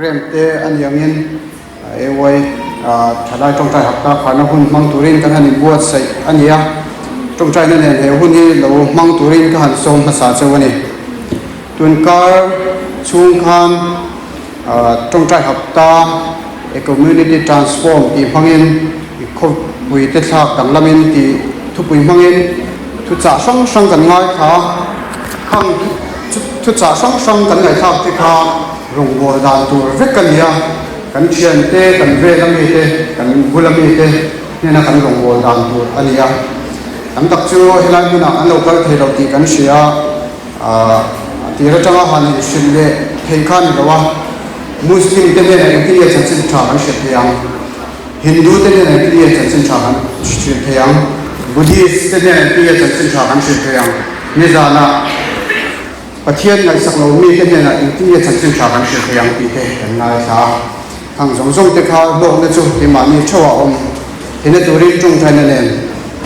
Programme te a ni angin AY thalai tawngtai hapta kharna hun hmang turin kan han inbuatsaih a ni a, tawngtaina nen he hun hi lo hmang turin ka han sawm hmasa cheu a ni. Tunkar chhung khan tawngtai hapta A Community Transform tih hmangin khawpui te thlak danglamin tih thupui hmangin thuchah hrang hrang kan ngaithla a, khang thuchah hrang hrang kan ngaihthlak te kha rawngbâwl dan tur vek a ni a, kan thiante, kan vela mite, kan bula mite hnena kan rawngbâwl dan tur a ni a. Tam tak chu helai hmunah an lo kal thei lo tih kan hria a, a tir atanga han inhrilh leh theih kha a ni lo a, Muslim te hnenah engtin nge chanchin tha kan hrilh thei ang? Hindu te hnenah engtin nge chanchin tha kan hrilh thei ang? Buddhist te hnenah engtin nge chanchin tha kan hrilh thei ang? Nizanah Pathian ngaihsak lo mite hnenah engtin nge chanchin tha kan hrilh thei ang tih te kan ngaithla a. Khang zawng zawng te kha hlawkna chu keimahni theuh ah awm theihna turin tawngtaina nen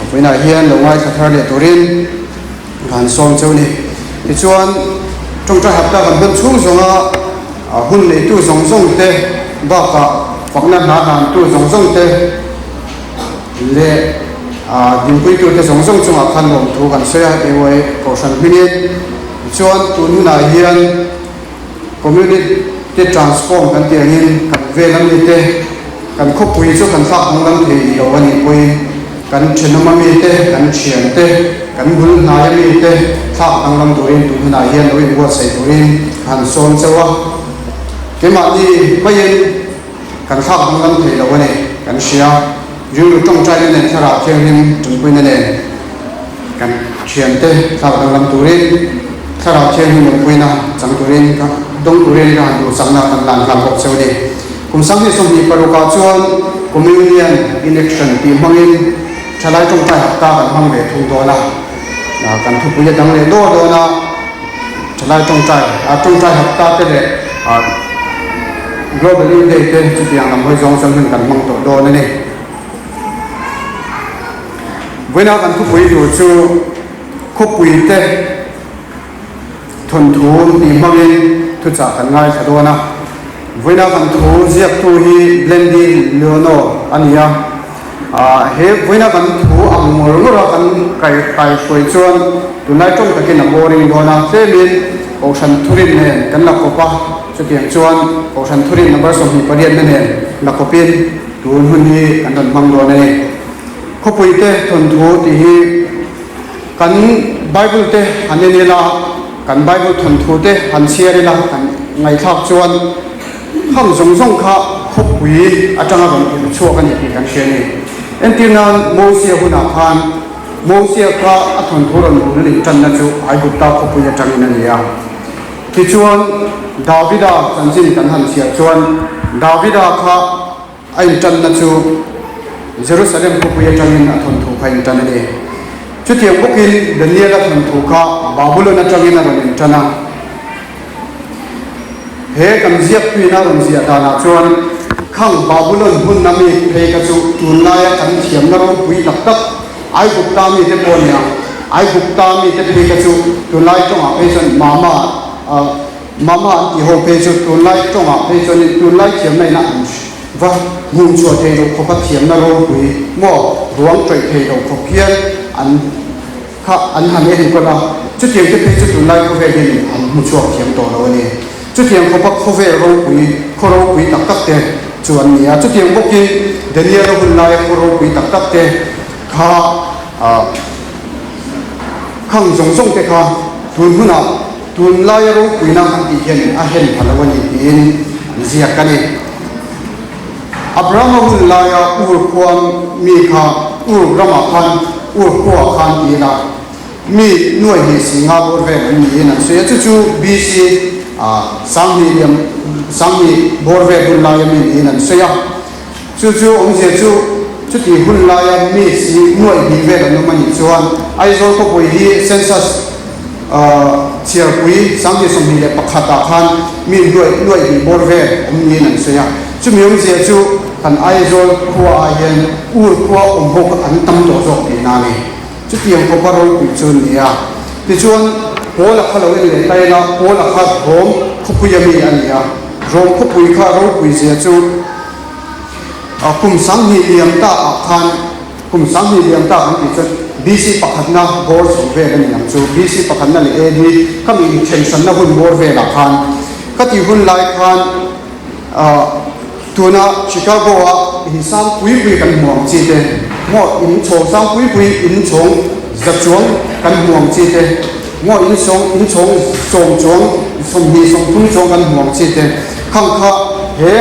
vawiinah hian lo ngaithla thar leh turin kan sawm cheu ni. Tichuan tawngtai hapta kan hman chhung zawnga hun neitu zawng zawng te bakah fakna hna hlantu zawng zawng te leh dinpuitute zawng zawng chungah khan lawmthu kan sawi a, AY Kohhran hmingin. Tichuan tun hunah hian Community Transform kan tih angin kan vel ami te, kan khawpui chu kan thlak danglam thei lo a nih pawhin kan thenawm ami te, kan thian te, kan bul hnai ami te thlak danglam turin tun hunah hian lo inbuatsaih turin a han sawm chauh a. Keimahni maiin kan thlak danglam thei lo a ni kan hria. Rilru tawngtaina nen thlarau thianghlim tanpuina nen kan thiante thlak danglam turin thlarau thianghlim awmpuina chang turin ka dawng turin ka han duhsakna kan lan nghal bawk cheu a ni. Kum 2026 ah chuan Communion in Action tih hmangin thalai tawngtai hapta kan hmang ve thung dawn a, kan thupui a dang leh dawr dawn a, thalai tawngtai tawngtai hapta te leh Global Youth Day te chutiang lam hawi zawng chuan hun kan hmang tawh dawn a ni. Vawiina kan thupui tur chu khawpui te thawnthu tih hmangin thuchah kan ngaithla dawn a. Vawiina kan thu ziaktu hi Blendy Leonor a ni a. He vawiina kan thu ang ngawr ngawr a kan kaihruai chuan tunlai tawng takin a boring dawn a, tlemin Kohhran thurin nen kan la kawp a, chutiang chuan Kohhran thurin number 28 na nen la kawpin tun hun hi kan rawn hmang dawn a ni. Khawpui te thawnthu tih hi kan Bible te han en ila, kan Bible thawnthu te han chhiar ila kan ngaihthlak chuan Kham zawng zawng kha khawpui atanga rawn irh chhuak a ni tih kan hria a ni. Entir nan Mosia hunah khan Mosia kha a thawnthu rawn bul a nih tanna chu Aigupta khawpui atangin a ni a. Tichuan Davida chanchin kan han chhiar chuan Davida kha a intanna chu Jerusalem khawpui atangin a thawnthu kha intan a ni. Chutiang bawkin Daniela thawnthu kha Babulon atangin a rawn intan a. He kan ziaktuina rawn ziah danah chuan khang Babulon hmunna mi phei kha chu tunlaia kan thiamna ropui tak tak Aigupta mite pawh a ni a. Aigupta mite phei kha chu tunlai tawngah phei chuan mama mama an tih ho phei chu tunlai tawngah phei chuanin tunlai thiamna ina an va hmuh chhuah thei loh khawpa thiamna ropui maw ruang tawih thei loh khawp hian an kha an han enkawl a, chutiang te phei chu tunlai khawvel hian an hmu chhuak thiam tawh lo a ni. Chutiang khawpa khawvel ropui, khaw ropui tak tak te chu an ni a, chutiang bawkin Daniel-a hun laia khaw ropui tak tak te kha khang zawng zawng te kha tun hunah tunlaia ropuina an tih hian a hen pha lo a ni tiin an ziak a ni. Abrahama hun laia Ur khua mi kha Ur ramah khan Ur khuaah khan ti ila mi nuai hnih si nga bawr vel an niin an sawi a, chu chu BC 10,000 liam 10,000 bawr vel hun laia mi niin an sawi a. Chu chu awmzia chu chuti hun laia mi si nuai hnih vel an awm a nih chuan Aizawl khawpui hi census Chhiarpui 2021 ah khan mi nuaih nuaih hnih bawr vel awm niin an sawi a. Chumi awmzia chu kan Aizawl khua ah hian ur khua awm ho kha an tam tawh zawk tihna a ni. Chutiang khawpa ropui chu an ni a. Tichuan Paula kha lo en leh ta ila, Paula kha Rom khawpuia mi a ni a. Rom khawpui kha ropui zia chu kum 2000 liam ta ah khan, kum 2000 liam ta kan tih chuan BC pakhatna bawr chho vel a ni ang chu, BC pakhatna leh AD khami inthenhranna hun bawr velah khan ka tih hun lai khan Tuna Chicago-a in sang pui pui kan hmu ang chi te, maw in chhawng sang pui pui in chhawng za chuang kan hmu ang chi te, maw in sawng in chhawng sawm chuang 20 30 chuang kan hmu ang chi te, khang kha he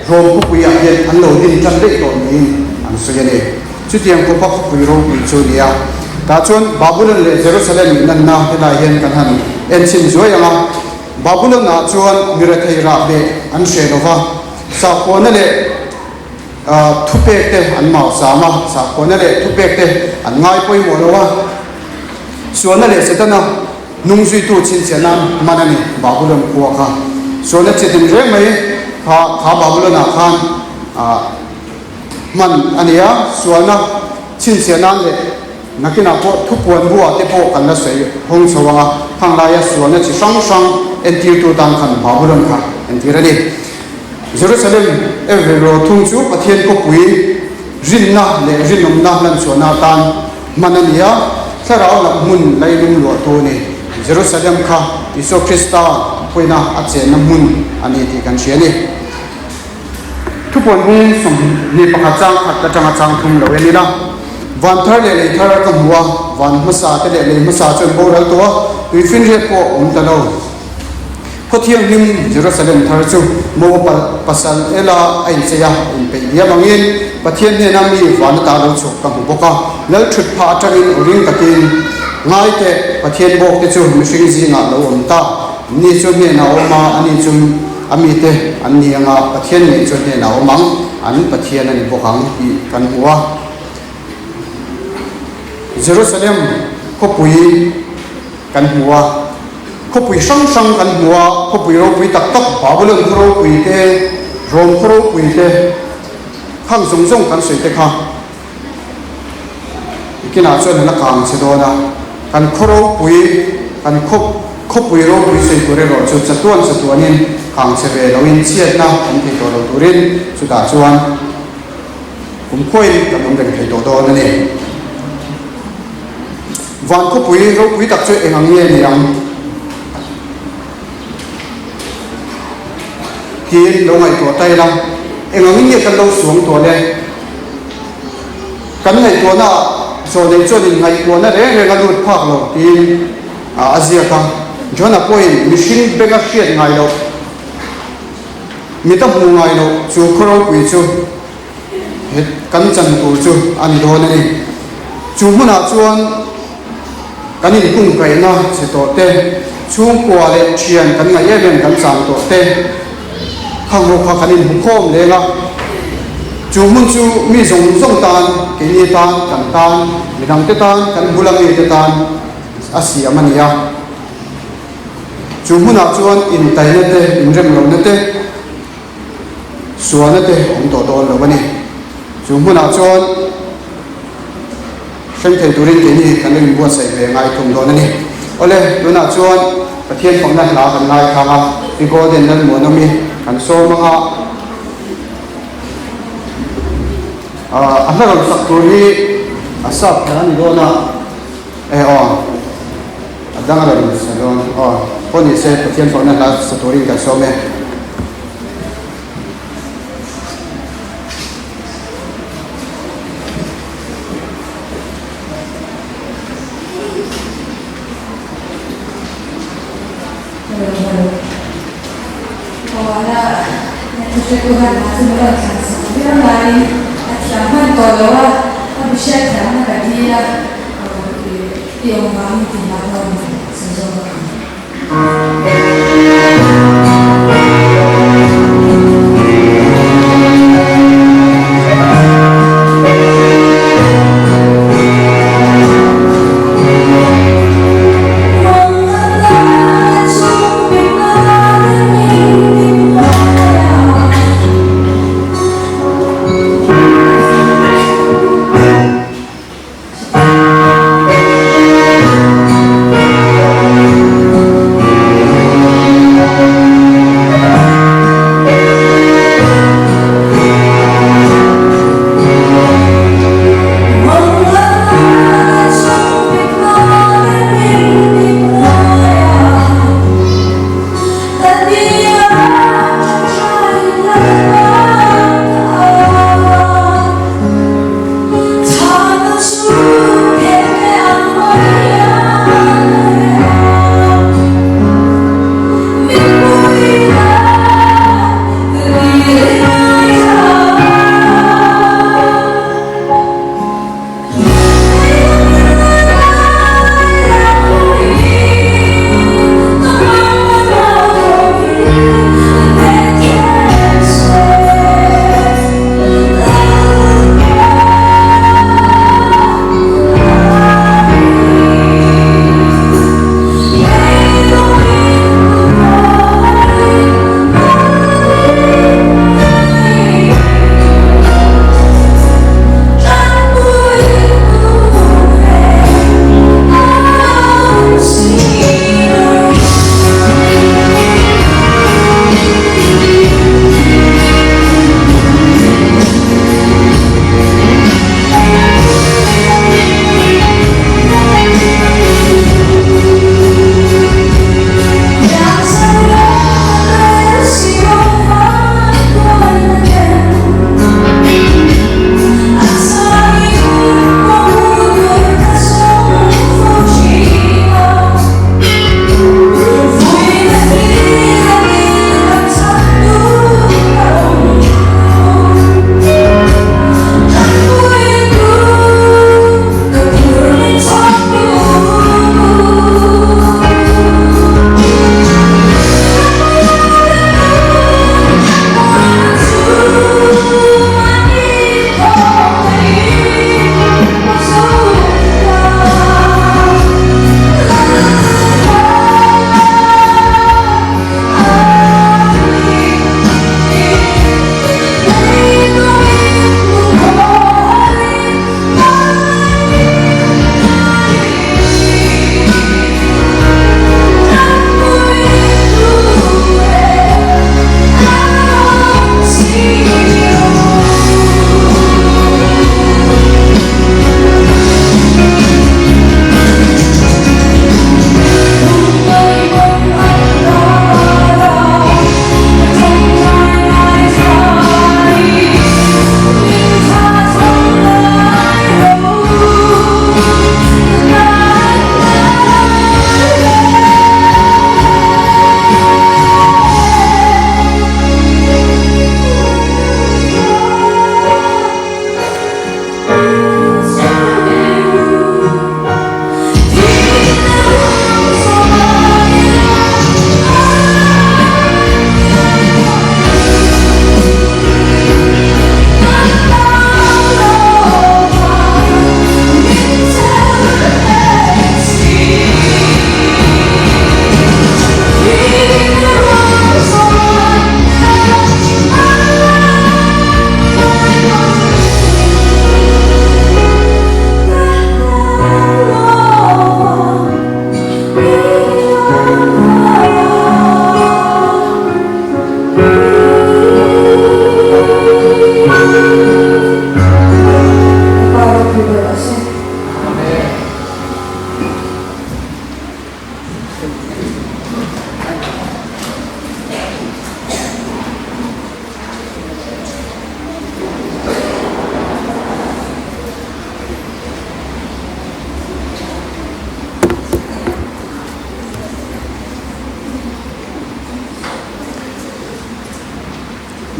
Rome khawpuiah hian an lo din tan daih tawh niin an sawi a ni. Chutiang khawpa khawpui ropui chu a ni a. Tah chuan Babulon leh Jerusalem inanna helai hian kan han enchhin zuai ang a. Babulon-ah chuan mi rethei rah beh an hreh lo va, sakhuana leh thupekte an mausam a, sakhuana leh thupekte an ngai pawimawh lo a, sualna leh Setana hnungzuitu chhinchhiah nan hman a ni. Babulon khua kha sualna chi tin reng mai kha kha Babulon-ah khan hman a ni a, sualna chhinchhiah nan leh Nakinah pawh thupuan buah te pawh kan la sawi hawng chho ang a, khang laia sualna chi hrang hrang entirtu tan khan Babulon kha entir a ni. Jerusalem erawh thung chu Pathian khawpui rinna leh rinawmna lanchhuahna atan hman a ni a, thlarau lam hmun lailung luahtu a ni. Jerusalem kha Isua Krista pawina a chenna hmun a ni tih kan hria a ni. Thupuan bung 21 chang khat atanga chang thum lo en ila, Van thar leh lei thar ka hmu a, van hmasa te leh lei hmasa chu an boral tawh a, tuifinriat pawh a awm ta lo. Khaw thianghlim Jerusalem thar chu Moab pasal Ela a inchei a, a inpeih diam angin Pathian hnena mi van ata lo chhuak ka hmu bawk a, lal thut phah atangin aw ring takin, Ngai teh, Pathian bawk te chu mihring zingah lo awm ta, ni chu hnenah a awm a, ani chu A mite an ni anga Pathian ngei chuan hnenah a awm ang, an Pathian a ni bawk ang tih kan hmu a. Jerusalem khawpui kan hmu a, khawpui hrang hrang kan hmu a, khawpui ropui tak tak Babylon khaw ropui te, Rome khaw ropui te, khang zawng zawng kan sawi te kha Nikinah chuan an la kang che dawn a, kan khaw ropui, kan khaw khawpui ropui sawi tur erawh chu chatuan chatuanin kang che ve loin chhiatna awm thei tawh lo turin chutah chuan kumkhuain kan awm reng thei tawh dawn a ni. Van khawpui ropui tak chu eng ang nge ni ang? Tiin lo ngaihtuah ta ila, eng angin nge kan lo suang tuah le? Kan ngaihtuahna ah zawhneih chuan in ngaihtuahna reng reng a lut phak lo tiin a ziak a. John-a pawhin mihring benga hriat ngai loh, mit a hmuh ngai loh chu khaw ropui chu he kan chan tur chu a ni dawn a ni. Chu hmunah chuan kan inkungkaihna chhe tawh te, chhungkua leh thian kan ngaih em em kan chang tawh te, khang ho kha kan inhmu khawm leng a. Chu hmun chu mi zawng zawng tan, keini tan, kan tan, midangte tan, kan bula mite tan a siam a ni a. Chu hmunah chuan intaina te, inremlohna te, Sualna te awm tawh dawn lo a ni. Chu hmunah chuan hreng thei turin keini kan lo inbuatsaih ve ngai thung dawn a ni. Awle, tunah chuan Pathian fakna hla kan ngaithlang a, Pi Golden Lalmuanawmi kan sawm ang a, a hla rawn sak tur hi a sap hla a ni dawn a, e aw, a dang a rawn sa dawn, aw, pawh ni se Pathian fakna hla sa turin kan sawm e.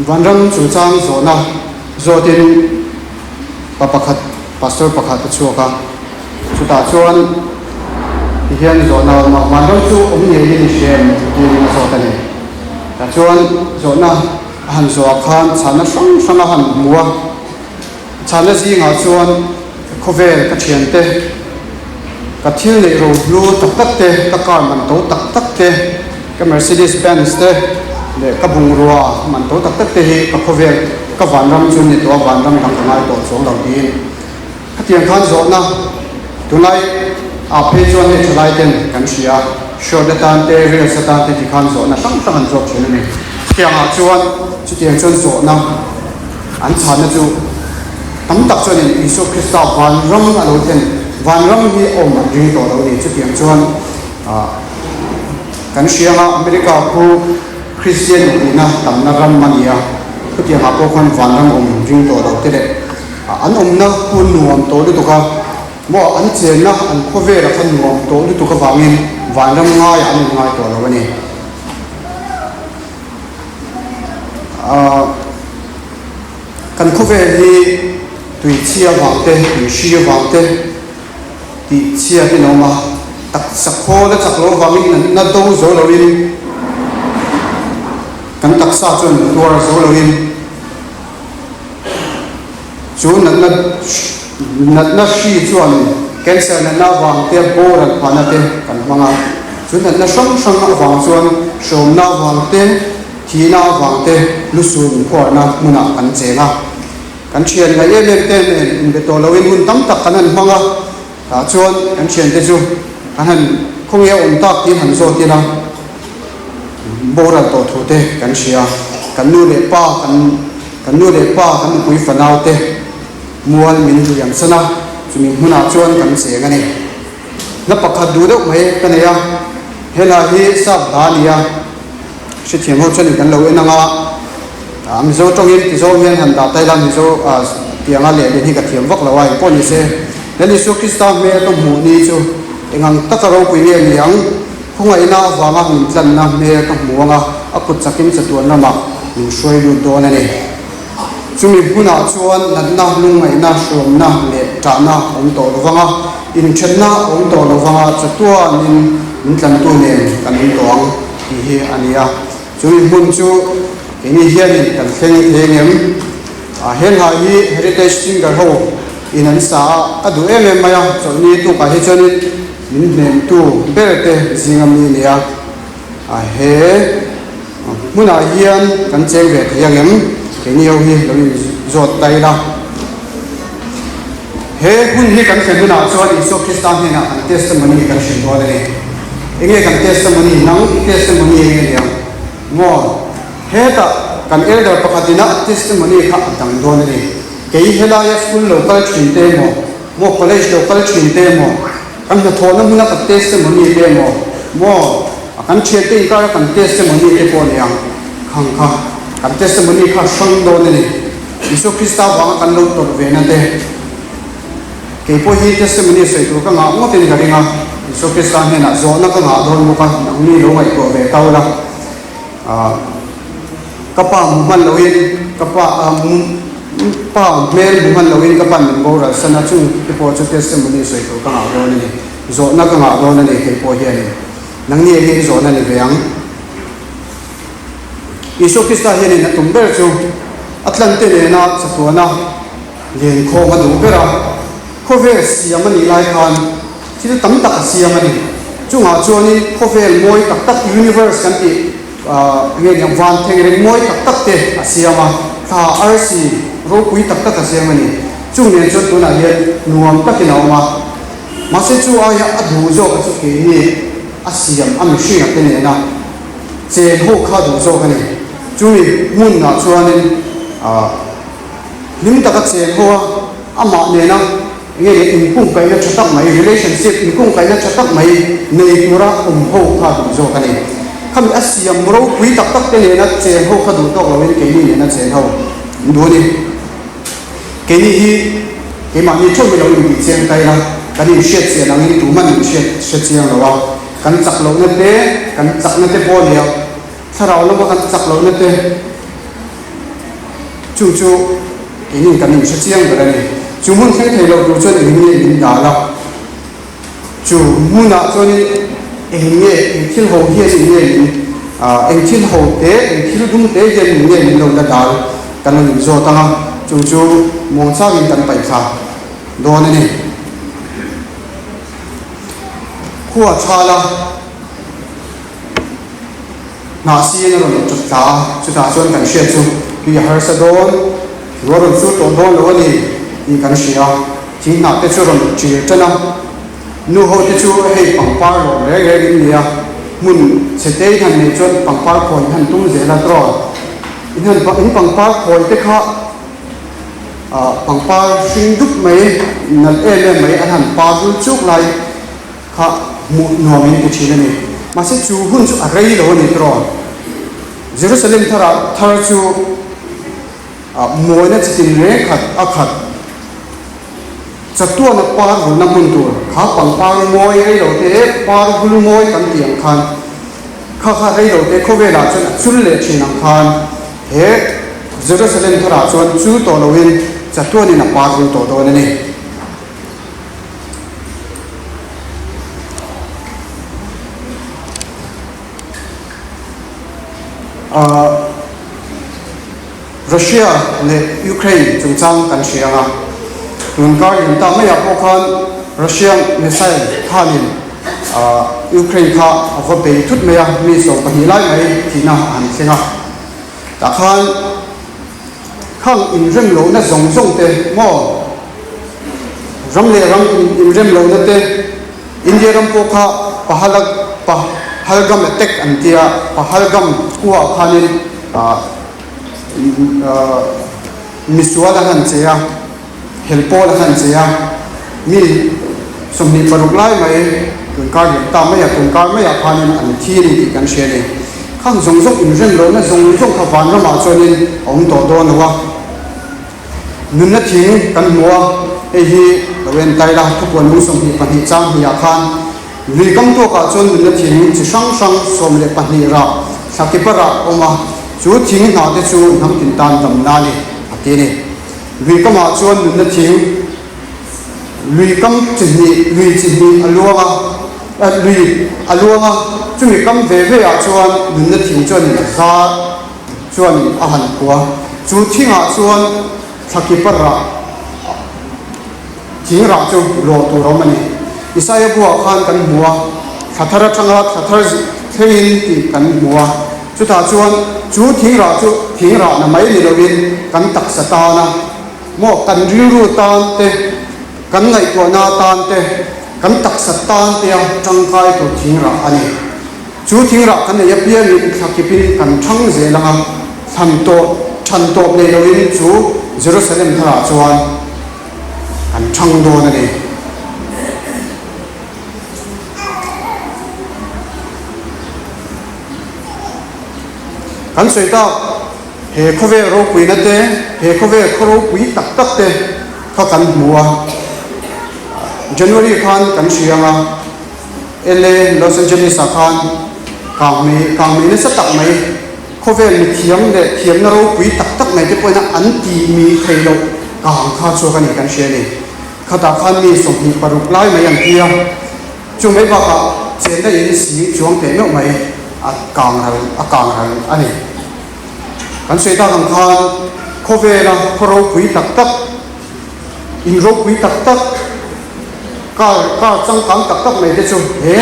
Vanram chungchang zawhna zawtin pa pakhat, pastor pakhat a chhuak a, chutah chuan tihian zawhna a awm a, Vanram chu awm ngeiin i hria em? tiin a zawt a ni. Tah chuan zawhna a han zawhah khan chhahna hrang hrang a han hmu a, Chhana zingah chuan khawvel ka thiante, ka thil neih rohlu tak tak te, ka car man to tak tak te, ka Mercedes Benz te leh ka bungrua man to tak tak te hi ka khawvel ka vanram chu ni tawh a, vanram dang ka ngai tawh chuang lo tiin khatiang khan zawhna tunlai ah phei chuan hei thalai ten kan hria a, short atan te reels atan te tikhan zawhna hrang hrang an zawk thin a ni. Chutiangah chuan chutiang chuan zawhna. An chhanna chu tam tak chuanin Isua Krista vanram a lo thlen, vanram hi awm an ring tawh lo a ni. Chutiang chuan kan hria anga America khu Kristian inpuihna tamna ram a ni a, chutiangah pawh khuan vanram awm ring tawh lo te leh an awmna khu nuam tawh lutuk a, maw an chenna an khawvela kha nuam tawh lutuk avangin vanram ngaiah an inngai tawh lo a ni. Kan khawvel hi tui chhia vang te, tui hri vang te tih chhiat in a awm a, taksa khawl a chak loh vangin natna do zo loin kan taksa chuan tuar zo loin chu natna natna hri chuan cancer natna avang te boral phahna te kan hmang a, chu natna hrang hrang avang chuan hrawmna avang te, Thihna avang te lusun khuarna hmunah kan cheng a, kan thian ngaih em em te nen inbe tawh loin hun tam tak kan han hmang a, tah chuan kan thiante chu kan han khawnge a awm tak tiin han zawt ila boral tawh thu te kan hria, kan nu leh pa kan kan nu leh pa kan nupui fanau te mual min hliam san a, chumi hmunah chuan kan cheng a ni. Hla pakhat duh deuh mai ka nei a, he hla hi sap hla a ni a. Hrethiam ho chuanin kan lo en ang a, a Mizo tawngin ti zawng hian han dah ta ila Mizo tianga lehlin hi ka thiam vak lo a, engpawh ni se Lal Isua Krista hmel ka hmuh ni chu engang taka ropui nge ni ang, khawngaihna avanga min tlanna hmel ka hmu ang a, a kut chakin chatuan ramah min hruai lut dawn a ni. Chumi hmunah chuan natna, lungngaihna, hruamna leh ṭahna a awm tawh lo vang a, inthenna a awm tawh lo vang a, chatuanin min tlantu nen kan awm tawh ang tih hi a ni a. Chumi hmun chu keini hianin kan thleng thei ang em? He hla hi Heritage Singer ho in an sa a, ka duh em em mai a, chawlhni tukah hi chuanin min hnemtu ber te zinga mi a ni a. He hmunah hian kan cheng ve thei ang em? Keini ho hi lo in zawt ta ila. He hun hi kan thlen hunah chuan Isua Krista hnenah kan testimony kan hrilh dawn a ni. Enge kan testimony? Nang i testimony enge ni ang? Maw? Hetah kan elder pakhatin a testimony kha a dang dawn a ni. Kei helaia school lo kal thin te emaw, maw college lo kal thin te emaw, Kan hnathawhna hmuna kan testimony te emaw, maw, a kan thiante inkara kan testimony te pawh a ni ang, khang kha kan testimony kha hrang dawn a ni. Isua Krista vanga kan lo tawrh ve na te, kei pawh hi testimony sawi tur ka ngah ngawtin ka ring a, Isua Krista hnenah zawhna ka ngah dawn bawk a, nangni lo ngaihtuah ve tau la. Ka pa hmu hman loin ka pa pa hmel hmu hman loin ka pan min boral san a, chung te pawh chu testimony sawi tur ka ngah dawn a ni, zawhna ka ngah dawn a ni kei pawh hianin nangni eng nge i zawhna ni ve ang? Isua Krista hianin a tum ber chu a tlante nena chatuana lenkhawm a duh ber a, khawvel siam a nih lai khan Thil tam tak a siam a ni. Chungah chuanin khawvel mawi tak tak, universe kan tih nge niang, van thengreng mawi tak tak te a siam a, thla arsi ropui tak tak a siam a ni. Chung nen chuan tunah hian nuam takin a awm a. Mahse chu aia a duh zawk a chu keini a siam a mihringa te nena chen ho kha a duh zawk a ni. Chumi hmunah chuanin hlim taka chen ho a, amah nena Nge leh inkungkaihna tha tak mai, relationship inkungkaihna tha tak mai nei tura awm ho kha duh zawk a ni. Khami a siam ropui tak tak te nena chen ho kha duh tawk loin keini nena chen ho an duh a ni. Keini hi keimahni theuh hi lo inbih chiang ta ila, kan inhriat chian angin tuman min hriat hre chiang lo a, kan chak lohna te, kan chakna te pawh a ni a, thlarau lama kan chak lohna te. Chung chu keinin kan inhre chiang ber a ni. Chu hmun thleng thei lo tur chuan eng nge min dal a? Chu hmunah chuanin eng nge, eng thil ho hian eng nge min, eng thil ho te, eng thil dum te hian eng nge min lo la dal kan lo inzawt ang a, chung chu muangchangin kan paihthla dawn a ni. Khua thala hnah siin a rawn ṭap thla a, chutah chuan kan hriat chu tui a harsa dawn, ruah rawn sur tawh dawn lo a ni tih kan hria. Thing hnah te chu rawn ṭir ṭan a, nu ho te chu hei pangpar lawm reng reng in nia, hmun chhe te in han neih chuan pangpar khawi in han tum zel a tiraw? In han in pangpar khawi te kha ah pangpar hring dup mai nalh em em mai an han par dul chuk lai kha hmuh nuam in ti thin a ni. Mahse chu hun chu a rei lo a ni tiraw? Jerusalem thar ah thar chu ah mawina chi tin reng khat a khat chatuana par vulna hmun tur kha pangpar mawi rei lo te par vul mawi kan tih ang khan kha kha rei lo te khawvelah chuan a chul leh thin ang khan he Jerusalem tharah chuan chul tawh loin chatuanin a par vul tawh dawn a ni. Russia leh Ukraine chungchang kan hria ang a, tun kar lian ta maiah pawh khan Russia missile khanin Ukraine kha a va bei thut mai a, mi 12 lai mai thihna a han thleng a, tah khan khang inrem lohna zawng zawng te maw ram leh ram inrem lohna te India ram pawh kha Pahala Pahalgam attack an tia, Pahalgam khuaah khanin misual an han che a, hel pawl an han che a, mi 26 lai mai tunkar lian ta mai a, tunkar maiah khanin an thi a ni tih kan hria a ni. Khang zawng zawng inrem lohna zawng zawng kha vanramah chuanin a awm tawh dawn lo a. Nunna thing kan hmu a, hei hi lo en ta ila, thupuan lung 22 chang hnih ah khan lui kam tuakah chuan nunna thing chi hrang hrang 12 rah thla kipa rah a awm a, chu thing hna te chu hnam tin tan damna a ni a ti a ni. Lui kamah chuan nunna thing lui kam chi hnih lui chi hnih a luang a, lui a luang a, chumi kam ve ve ah chuan nunna thing chuanin a zar. Chuanin a han kua. Chu thingah chuan thlakipa rah, thing rah chu lawh tur a awm a ni. Isaia buah khan kan hmu a, thla thar atanga thla thar thlengin tih kan hmu a. Chutah chuan chu thing rah chu thing rahna mai ni loin kan taksa tana maw, kan rilru tan te, kan ngaihtuahna tan te, kan taksa tan tea tangkai tur thing rah a ni. Chu thingrah kan ei apiangin thla kipin kan thang zel ang a, thlan tawh than tawp nei loin chu Jerusalem tharah chuan kan thang dawn a ni. Kan sawi tak, he khawvel ropuina te, he khawvel khaw ropui tak tak te kha kan hmu a, January khan kan hria ang a, LA, Los Angeles ah khan kangmei kangmei nasa tak mai, khawvel mithiam leh thiamna ropui tak tak mai te pawhin an tih mi thei loh kang kha chhuak a ni kan hria a ni. Khatah khan mi 26 lai mai an ti a, chu mai bakah chenna in sing chuang teh meuh mai a kang ral a kang ral a ni. Kan sawi tak ang khan khawvela khaw ropui tak tak, In ropui tak tak, car car changkang tak tak mai te chu he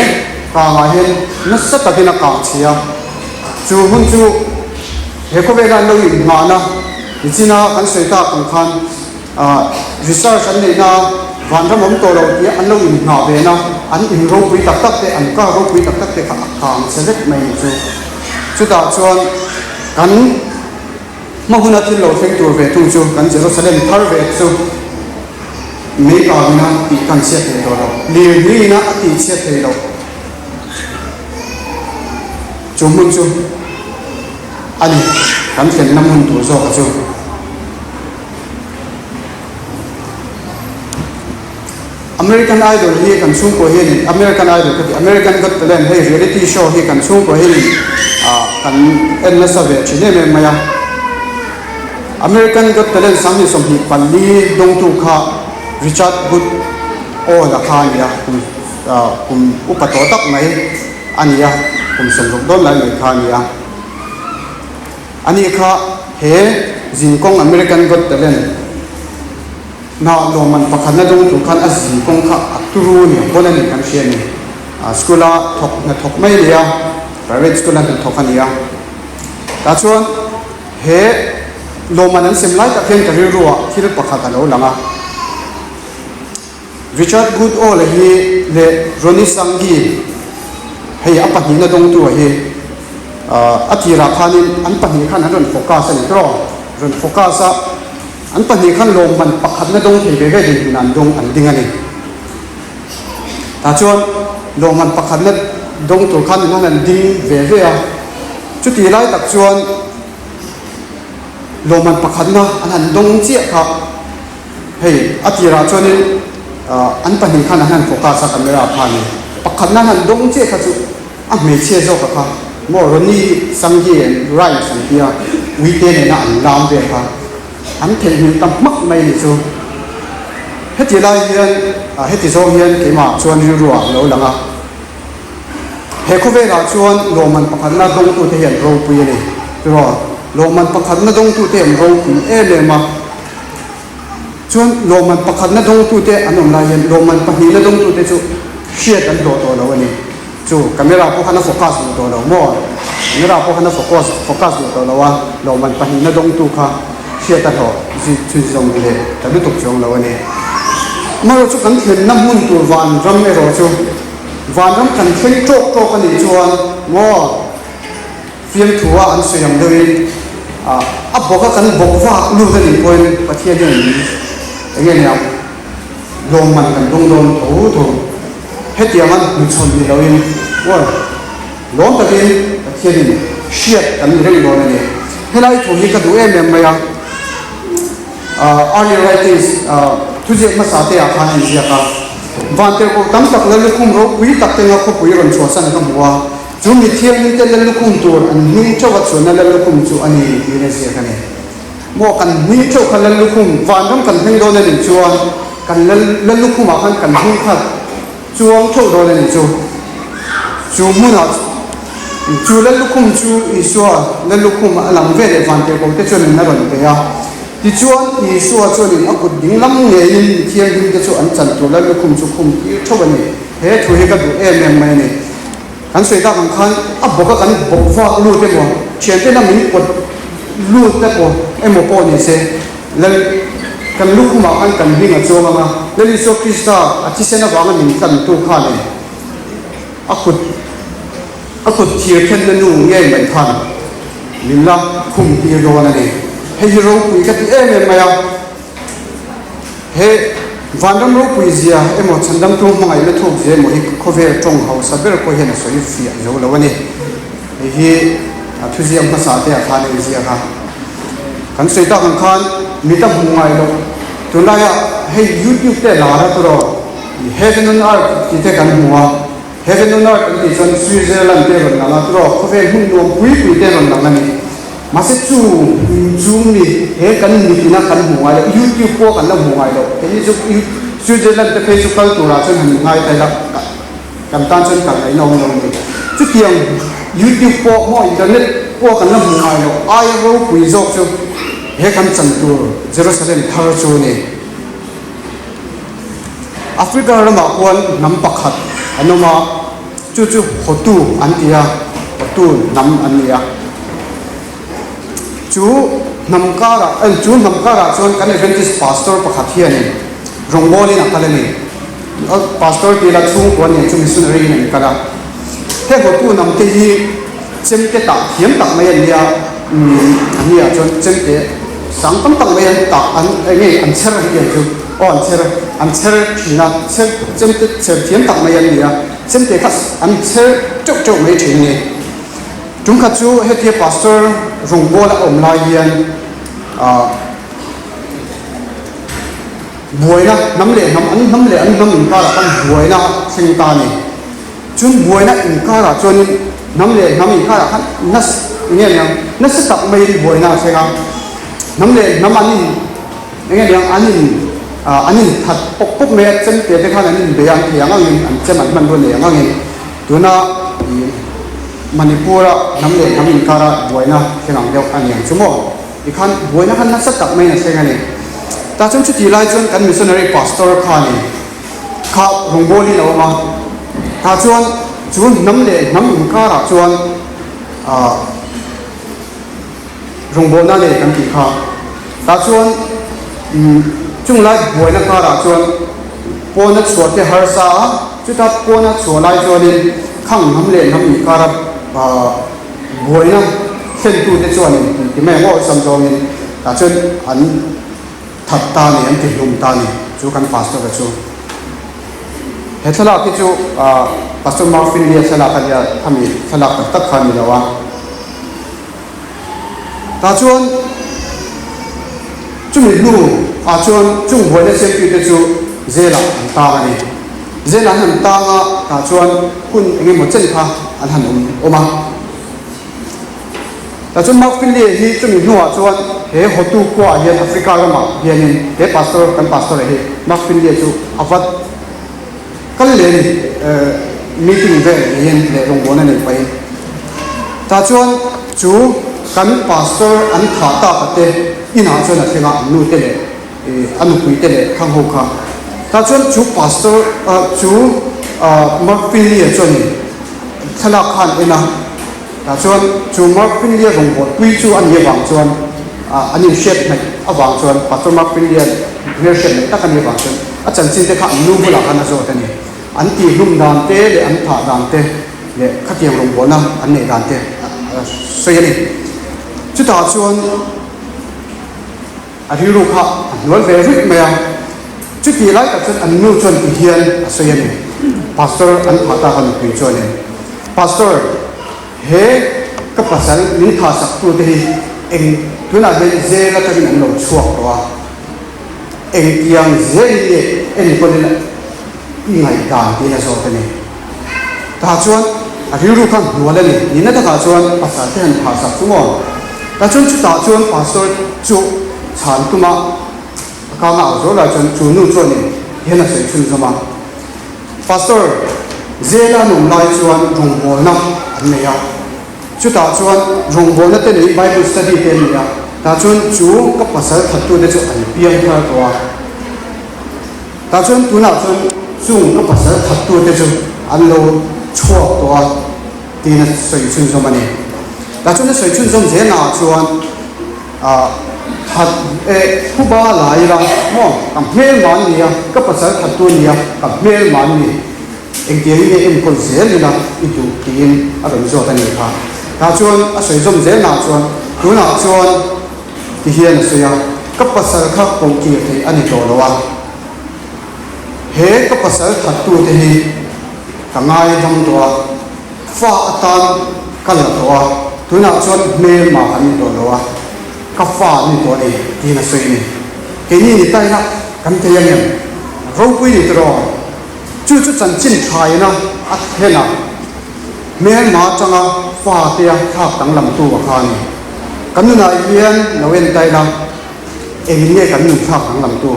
kangah hian nasa takin a kang chhe a. Chu hun chu he khawvela an lo inhmahna nichina kan sawi tak ang khan ah research an neihna vanram awm tawh lo tih an lo inhmah ve na, an in ropui tak tak te, an car ropui tak tak te kha a kang chhe vek mai ni chu. Chutah chuan kan. Hma huna thil lo thleng tur ve thung chu kan Jerusalem thar ve chu mei kangina tih kan chhiat thei tawh lo, lirnghingina a tih chhiat thei loh chu hmun chu a ni, kan thlenna hmun tur zawka chu. American Idol hi kan chhungkua hianin American Idol ka ti American Got Talent hei reality show hi kan chhungkua hianin ah kan en nasa ve thin em em mai a. American Got Talent 2024 dawngtu kha Richard Goodall-a kha a ni a, kum kum upa tawh tak mai a ni a, kum 60 dawn lai mai kha a ni a. Ani kha he zinkawng American Got Talent na lawmman pakhatna dawngtu khan a zinkawng kha a turu ni a, pawn a ni kan hria a ni. School-a thawk hnathawk mai a ni a, private school-a hnathawk a ni a. Tah chuan he lawmman an sem lai tak hian ka rilruah thil pakhat a lo lang a. Richard Goodall-a hi leh Ronnie Sanghi, hei a pahnihna dawngtu-a hi a tirah khanin an pahnih khan an rawn focus a ni tawh, rawn focus a, an pahnih khan lawmman pakhatna dawng thei ve ve dinhmunah an dawng an ding a ni. Tah chuan lawmman pakhatna dawng tur khan an han ding ve ve a, chutih lai tak chuan lawmman pakhatna an han dawng chiah kha hei a tirah chuanin an pahnih khan an han focus a camera khanin pakhatna an han dawng chiah kha chu a hmeichhia zawka kha maw Ronnie Sanghi and Rhymes an tia uite nena an lam vel kha. An theihnghilh ta hmak mai ni chu. Heti lai hian, heti zawng hian keimah chuan rilruah a lo lang a. He khawvelah chuan lawmman pakhatna dawngtute hi an ropui a ni. Tiraw? Lawmman pakhatna dawngtute an ropui em em a. Chuan lawmman pakhatna dawngtute an awm lai hian lawmman pahnihna dawngtute chu hriat an hlawh tawh lo a ni. Chu camera pawh khan a focus duh tawh lo maw? Camera pawh khan a focus focus duh tawh lo a, lawmman pahnihna dawngtu kha hriat a hlawh zui chhun zawng leh ta lutuk chuang lo a ni. Amaherawh chu kan thlenna hmun tur vanram erawh chu vanram kan thleng tawk tawk a nih chuan maw fiamthu a an sawi ang deuhin a bawk a kan bawk vak lut a nih pawhin Pathian hian eng nge niang lawmman kan dawng dawn tho tho. Hetianga hnuchhawn ni loin uar lawm takin Pathianin hriat kan ni reng dawn a ni. Helai thu hi ka duh em em mai a, Early Writings thuziak hmasa te ah khan a inziak a, Vantirhkoh tam tak Lallukhum ropui tak tenga khawpui rawn chhuahsan ka hmu a, chu mi thianghlim te Lallukhum tur an hming theuh a chuanna Lallukhum chu a ni tiin a ziak a ni. Maw kan hming theuh kha Lallukhum, vanram kan hming dawn a nih chuan kan Lal Lallukhumah khan kan hming kha chuang theuh dawn a nih chu. Chu hmunah chu Lallukhum chu Isua Lallukhum a lang ve leh vantirhkoh te chuanin a rawn pe a. Tichuan Isua chuanin a kut ding lam ngeiin mi thianghlim te chu an chan tur Lallukhum chu khum tir theuh a ni. He thu hi ka duh em em mai a ni. Kan sawi tak ang khan a bawk a kan bawk vak lut emaw, thiantena min pawt lut te pawh emaw pawh ni se, Lal kan lukhumah khan kan hming a chuang ang a, Lal Isua Krista a thisen avanga min tlantu khan e a kut a kut thir khenna nu ngei mai khan min la khum tir dawn a ni. Hei hi ropui ka ti em em mai a. He Vanram ropui zia emaw Chhandamtu hmangaihna thuk zia emaw hi khawvel tawng hausa ber pawh hian a sawi fiah zo lo a ni. Hei hi a thuziak hmasa te ah khan a inziak a. Kan sawi tak ang khan mit a hmuh ngai loh tunlaia hei YouTube te lar a tawrh aw, Heaven on Earth tih te kan hmu a. Heaven on Earth an tih chuan Switzerland te rawn lang a, tawrh aw khawvel hmun nuam pui pui te rawn lang a ni. Mahse chu chu mi he kan mitina kan hmu ngai loh, YouTube pawh kan la hmu ngai loh, keini chu Switzerland te phei chu kal turah chuan han ngai ta ila kan tan chuan kal ngaihna awm lo a ni. Chutiang YouTube pawh maw internet pawh kan la hmu ngai loh aia ropui zawk chu he kan chan tur Jerusalem thar chu a ni. Africa ramah khuan hnam pakhat an awm a. Chu chu Hotu an ti a, Hotu hnam an ni a. Chu hnam karah, chu hnam karah chuan kan Adventist pastor pakhat hianin rawngbawlin a kal a ni. Pastor tih lah chhungkua nen chu missionary in an kal a. He Hotu hnam te hi chemte tah thiam tak mai an nia, an nia chuan chemte sang tam tak mai an tah an eng nge an chher an ti ang chu, aw an chher an chher thin a, chher chemte chher thiam tak mai an ni a. Chemte kha an chher teuh teuh mai thin a ni. Tum khat chu hetia pastor rawngbawla a awm lai hian ah buaina hnam leh hnam an hnam leh an hnam inkarah khan buaina a thleng ta a ni. Chun buaina inkarah chuanin hnam leh hnam inkarah khan nasa eng nge niang nasa tak maiin buaina a thleng a. Hnam leh hnam an in eng nge niang an in an in that pawp pawp mai a, chemte te khan an in bei a, an thei ang angin an chem an hmanrua nei ang angin tuna ih Manipur-a hnam leh hnam inkara buaina thleng ang deuh a ni ang chu maw? Tikhan buaina kha nasa tak maiin a thleng a ni. Tah chuan chutih lai chuan kan missionary pastor khanin kha rawngbawlin a awm a, tah chuan chu hnam leh hnam inkarah chuan ah rawngbawlna nei kan tih kha. Tah chuan umm chung lai buaina karah chuan pawna chhuah te harsa a, chuta pawna chhuah lai chuanin khang hnam leh hnam inkara ah Buaina thlentute chuanin ti mai ang awlsam zawngin tah chuan an that ta a ni, an ti hlum ta a ni chu kan pastor a chu. He thlalak hi chu Pastor Mark Finley-a thlalak a nia, khami thlalak tak tak kha a ni lo a. Tah chuan chumi hnu ah chuan chung buaina siamtute chu zelah an tang a ni. Zelah an han tang a, tah chuan hun eng emaw chen kha an han awm awm a. Tah chuan Mark Finley hi chumi hnuah chuan he hotu khuaah hian Africa ramah hianin he pastor kan pastor hi Mark Finley chu a va kal leh a ni meeting vel neiin leh rawngbawlna nei pahin. Tah chuan chu kan pastor an thah tak a te inah chuan a thleng a an nu te leh a nupui te leh khang ho kha. Tah chuan chu pastor chu Mark Finley-a chuanin thlalak kha an en a. Tah chuan chu Mark Finley-a rawngbawlpui chu a nih avang chuan an inhriat hnaih avang chuan Pastor Mark Finley-a hmelhriat hnaih tak a nih avang chuan a chanchin te kha an nu bulah khan a zawt a ni. An tihhlum dan te leh an thah dan te leh khatiang rawngbawlna an neih dan te a sawi a ni. Chutah chuan A rilru kha a hnual ve ruih mai a, chutih lai tak chuan an nu chuan ti hian a sawi a ni, Pastor an thah tak a nupui chuanin, Pastor, he ka pasal min thah sak tute hi eng tunah hian zel atangin an lo chhuak tawh a, engtiang zelin nge enkawlin i ngaihdan tiin a zawt a ni. Tah chuan a rilru kha hnual a ni. Nihna takah chuan pasal te han phah sak chu maw? Tah chuan chutah chuan pastor chu chhan tuma a kanga au zo lai chuan chu nu chuanin hian a sawi chhunzawm a, Pastor, zela an awm lai chuan rawngbawlna an nei a. Chutah chuan rawngbawlna te nei Bible study te an nei a. Tah chuan chu ka pasal thattute chu an piang thar tawh a. Tah chuan tunah chuan chung ka pasal thattute chu an lo chhuak tawh a tiin a sawi chhunzawm a ni. Tah chuan a sawi chhunzawm zelnaah chuan ah that eh phuba la ila maw ka hmelma an ni a, ka pasal thattu a ni a, ka hmelma an ni. Engtiangin nge enkawl zel ila i duh tiin a rawn zawt a ni kha. Tah chuan a sawi zawm zelnaah chuan tunah chuan Ti hian a sawi a, Ka pasal kha kohkir theih a ni tawh lo a, he ka pasal thattute hi ka ngaidam tawh a, fa atan ka la tawh a, tunah chuan hmelma kan ni tawh lo a, ka fa an ni tawh a ni, tiin a sawi a ni. Keini ni ta ila kan thei ang em? Ropui ni tiraw? Chu chu chanchin thaina a thlen a, hmelma atanga fatea thlak danglamtu a kha a ni. Kan nunah hian lo en ta ila, engin nge kan nun thlak danglamtu?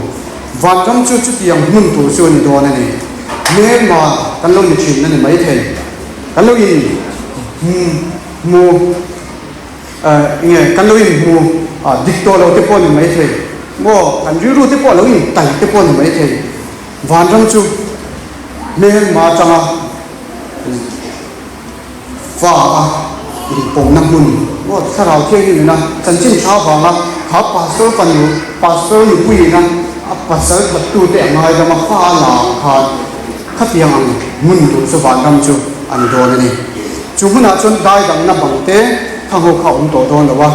Vanram chu chutiang hmun tur chu a ni dawn a ni. Hmelma kan lo ni thin a ni maithei. Kan lo in hmu enge kan lo in hmu dik tawh lo te pawh a ni maithei. Maw kan rilru te pawh a lo in tai te pawh a ni maithei. Vanram chu hmelma atanga fa a inpawmna hmun maw thlarau thianghlim ina chanchin tha avanga kha pastor fanu pastor nupuiina a pasal thattute a ngaidam a fa a la ang khan khatiang ang hmun tur chu vanram chu a ni dawn a ni. Chu hmunah chuan daidangna bang te thangho kha a awm tawh dawn lo a.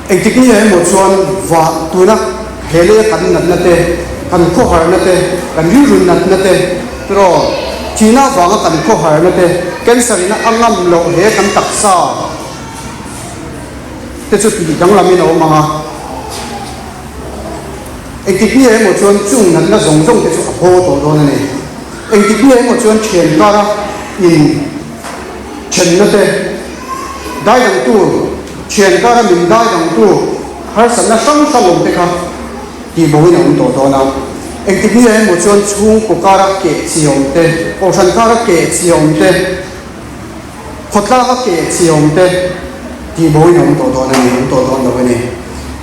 Engtik nge emaw chuan va tuna he leia kan natna te, kan khawharna te, kan rilru natna te, tiraw thihna avanga kan khawharna te, cancer ina a ngam loh he kan taksa te chu tih danglamin a awm ang a. Engtik nge emaw chuan chung natna zawng zawng te chu a haw tawh dawn a ni. Engtik nge emaw chuan thian kara in thenna te, daidangtu. Thian kara min dai dangtu harsatna hrang hrang awm te kha tihboin a awm tawh dawn a. Engtik ni ah emaw chuan chhungkaw kara keh chi awm te, kohhran kara keh chi awm te, khawtlanga keh chi awm te tihboin a awm tawh dawn a ni, awm tawh dawn lo a ni.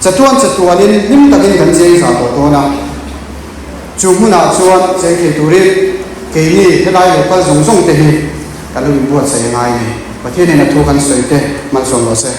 Chatuan chatuanin hlim takin kan cheng za tawh dawn a. Chu hmunah chuan cheng thei turin keini helai lo kal zawng zawng te hi kan lo inbuatsaih a ngai a ni. Pathianin a thu kan sawi te hmalsawm rawh se.